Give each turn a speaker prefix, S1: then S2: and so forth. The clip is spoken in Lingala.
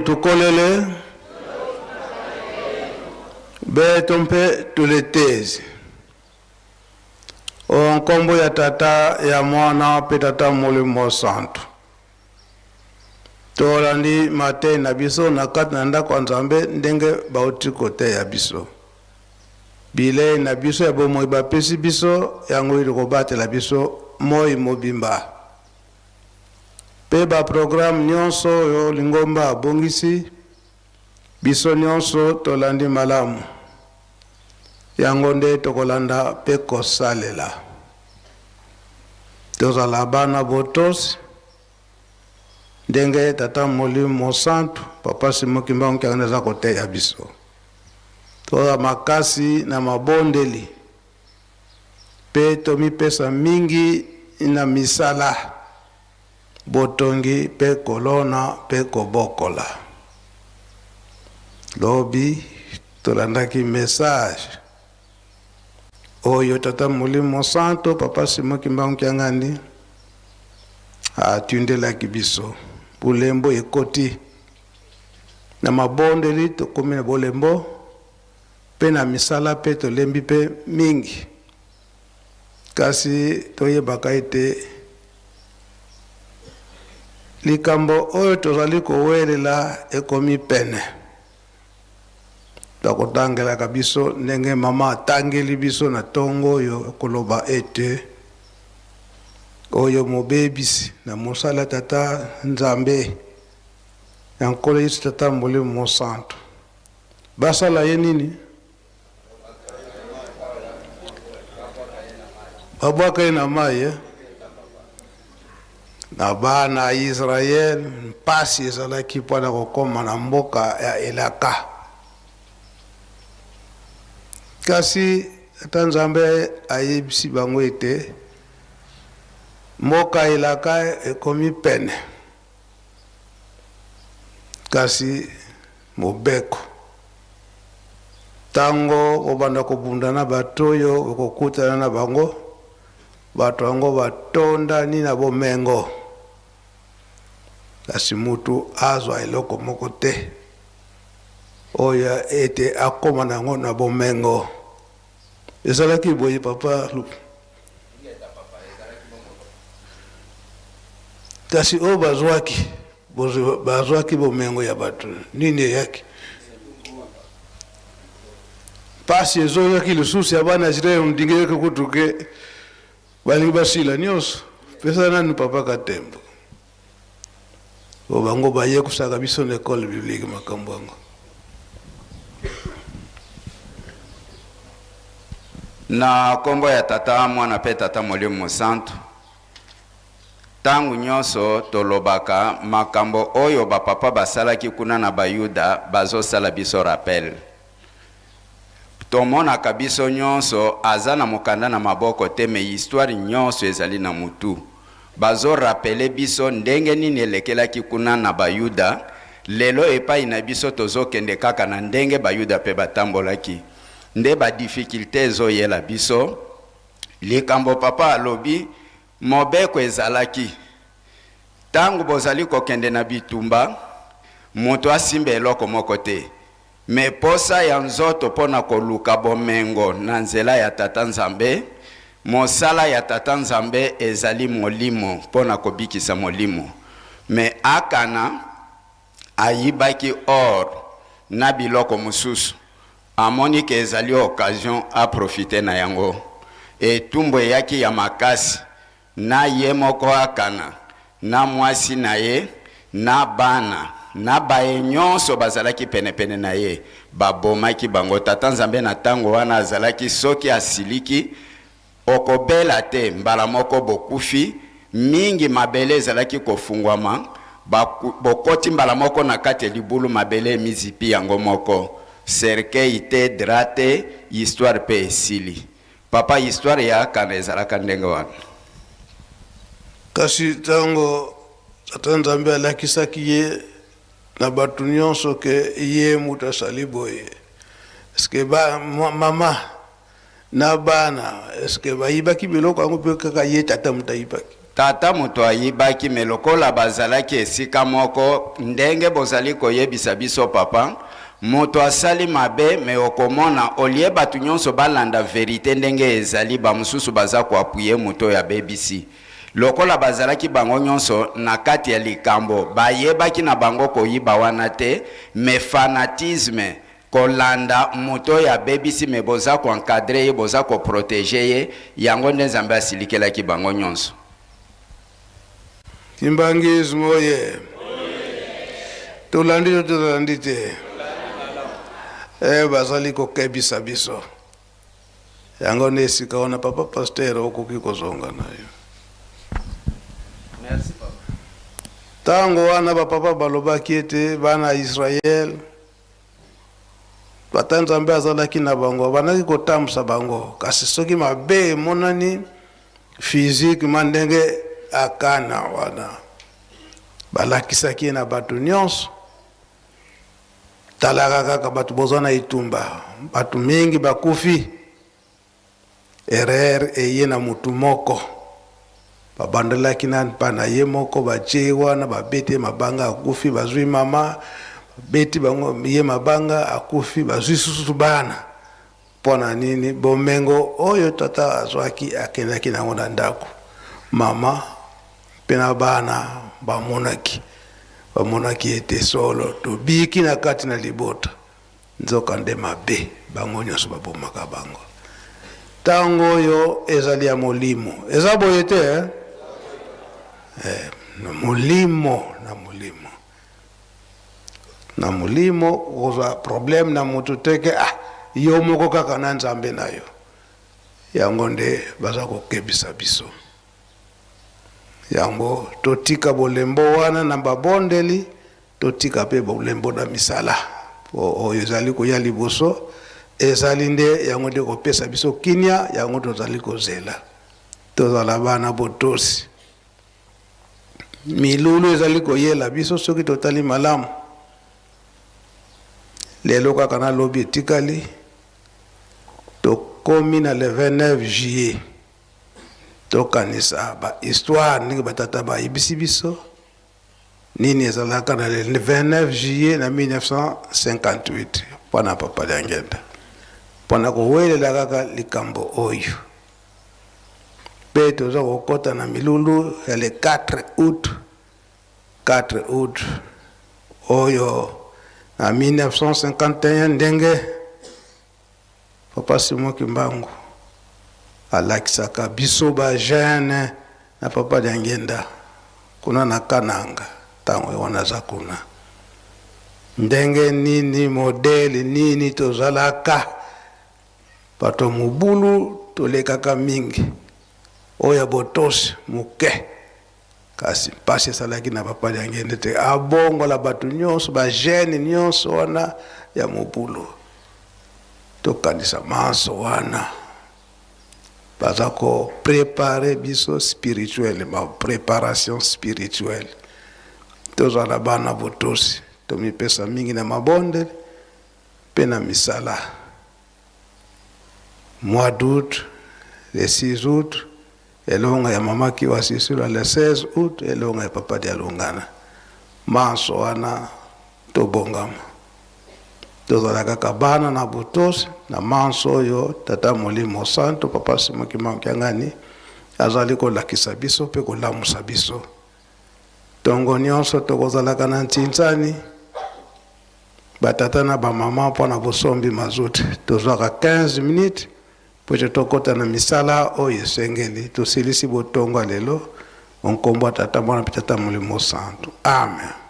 S1: Tukolele beto mpe tuletezi o nkombo ya Tata, ya Mwana mpe Tata Molimo Santu. Tolandi mateyi na biso na kati na ndako ya Nzambe ndenge bauti koteya biso. Bilei na biso ya bomoi bapesi biso yango ili kobatela biso moi mobimba. Mpe ba programme nionso oyo lingomba abongisi, biso nionso tolandi malamu. Yango nde tokolanda mpe kosalela. Tozala bana botosi ndenge Tata Molimo Mosantu, Papa Simon Kimbangu Kiangani aza koteya biso. Tozala makasi na mabondeli Mpe tomipesa mingi na misala, botongi mpe kolona mpe kobokola. Lobi tolandaki message oyo Tata Molimo Mosanto, Papa Simon Kimbangu Kiangani atindelaki biso. Bolembo ekoti na mabondeli, tokomi na bolembo. Mpe na misala mpe tolembi mpe mingi. Kasi toyebaka ete likambo oyo tozali kowelela ekomi pene. Bakotangelaka biso ndenge mama atangeli biso na ntongo oyo koloba ete oyo mobebisi na mosala Tata Nzambe ya Nkolo Yesu Tata Molimo Mosantu. Basala ye nini? Babwaka ye na mai eh? Na bana ya Israel mpasi ezalaki mpo na kokoma na mboka ya elaka. Kasi ata Nzambe ayebisi bango ete mboka elaka ekomi pene. Kasi mobeko, tango obanda kobunda na bato oyo okokutana na bango, bato yango batondani na bomengo, kasi mutu azwa eloko moko te oyo ete akoma na yango na bomengo. Ezalaki boye papa. Kasi oyo bazwaki, bazwaki bomengo ya bato, nini eyaki? Pasi ezongaki lisusu ya bana Israel, ndinge yoki kutu ke balingi basila nyonso. Pesa nanu papa Katembo. Oyo bango bayekusaka biso na ecole biblique makambo yango.
S2: Na kombo ya Tata, Mwana pe Tata Molimo Mosantu, tango nyonso tolobaka makambo oyo ba papa basalaki kuna na ba Yuda bazosala biso rappel. Tomonaka biso nyonso aza na mokanda na maboko te mais histoire nyonso ezali na mutu. Bazo rappeler biso ndenge nini elekelaki kuna na ba Yuda, lelo epayi na biso tozo kende kaka na ndenge ba Yuda pe batambolaki. Nde ba difficultes ezo yela biso. Likambo papa alobi, mobeko ezalaki tango bozali kokende na bitumba, mutu asimba eloko moko te. Mais posa ya nzoto mpo na koluka bomengo na nzela ya Tata Nzambe, mosala ya Tata Nzambe ezali molimo mpo na kobikisa molimo. Mais Akana ayibaki or na biloko mosusu, amoni ke ezali occasion a profiter na yango. Etumbu eyaki ya makasi Na ye moko Akana, na mwasi na ye, na bana, na baye nyonso bazalaki penepene na ye, babomaki bango. Tata Nzambe na tango wana azalaki, soki asiliki, okobela te, mbala moko bokufi, mingi mabele ezalaki kofungwama, bokoti mbala moko na kati ya libulu, mabele emizipi yango moko, cercueil te, drap te, histoire pe esili. Papa histoire ya akana ezalaka ndenge wana.
S1: Kasi ntango Tata Nzambe alakisaki ye na bato nyonso ke ye moto asali boye, eske ba mama na bana eske bayibaki biloko yango mpe kaka ye tata moto ayibaki?
S2: Tata moto ayibaki me lokola bazalaki esika moko ndenge bozali koyebisa biso papa moto asali mabe me okomona olie bato nyonso balanda verite ndenge ezali bamosusu baza koapuye moto oyo abebisi lokola bazalaki bango nyonso na kati ya likambo bayebaki na bango koyiba wana te me fanatisme Kolanda moto oyo abebisi mais boza ko encadrer ye boza ko proteger ye yango nde Nzambe asilikelaki bango nyonso.
S1: Kimbanguisme oye! Tolandi to tolandi te? Eh, bazali kokebisa biso. Yango nde esika wana papa pasteur okoki kozonga na yo.
S2: Merci papa.
S1: Tango wana ba papa balobaki ete bana ya Israël Tata Nzambe azalaki na bango, abandaki kotambusa bango, kasi soki mabe emonani physiquement ndenge akana wana balakisaki ye na bato nyonso. Talaka kaka bato boza na etumba, bato mingi bakufi, erreur eye na mutu moko, babandelaki na mpa na ye moko, batie ye wana, babeti ye mabanga akufi, bazwi mama babeti bango ye mabanga akufi, bazwi susu bana. Mpo na nini? Bomengo oyo tata azwaki akendaki na yango na ndako, mama mpe na bana bamonaki, bamonaki ete solo tobiki na kati na libota. Nzokande mabe bango nyonso babomaka bango. Ntango oyo ezali ya molimo, eza boye te eh? Eh, na molimo, na molimo, na molimo, okozwa problème na moto te ke ah, yo moko kaka na Nzambe na yo. Yango nde baza kokebisa biso. Yango totika bolembo wana na babondeli, totika mpe bolembo na misala, po oyo ezali koya liboso ezali nde yango nde kopesa biso kimia, yango tozali kozela. Tozala bana botosi. Milulu ezali koyela biso soki totali malamu. Lelo kaka na lobi etikali, tokomi na le 29 juillet. Tokanisa ba histoire ndenge ba tata bayebisi biso nini ezalaka na le 29 juillet na 1958 mpo na Papa Diangienda, mpo na kowelela kaka likambo oyo. Mpe toza kokota na milulu ya le 4 août, 4 août oyo na 1951 ndenge Papa Simon Kimbangu alakisaka biso ba jeune na Papa Diangienda kuna na Kananga tango wana aza kuna ndenge nini modele nini tozalaka bato mobulu tolekaka mingi oyo ya botosi moke kasi mpasi esalaki na Papa Diangienda te abongola bato nyonso ba jeune nyonso wana ya mobulu. Tokanisa manso wana baza ko preparer biso spirituellement, preparation spirituelle. Tozala bana botosi, tomipesa mingi na mabondeli mpe na misala. Mois d'août, le 6 août, elonga ya mama Kiwa Sisula, le 16 août, elonga ya papa Dialungana. Manso wana tobongama. Tozala kaka bana na botosi na manso oyo Tata Molimo Santo, Papa Simon Kimbangu Kiangani azali kolakisa biso mpe kolamusa biso. Tongo nyonso tokozalaka na ntintsani batata na bamama mpo na bosombi mazout. Tozwaka 15 minutes mpo ete tokota na misala oyo esengeli. Tosilisi botongo ya lelo o nkombo ya Tata, Mwana mpe Tata Molimo Santu. Amen.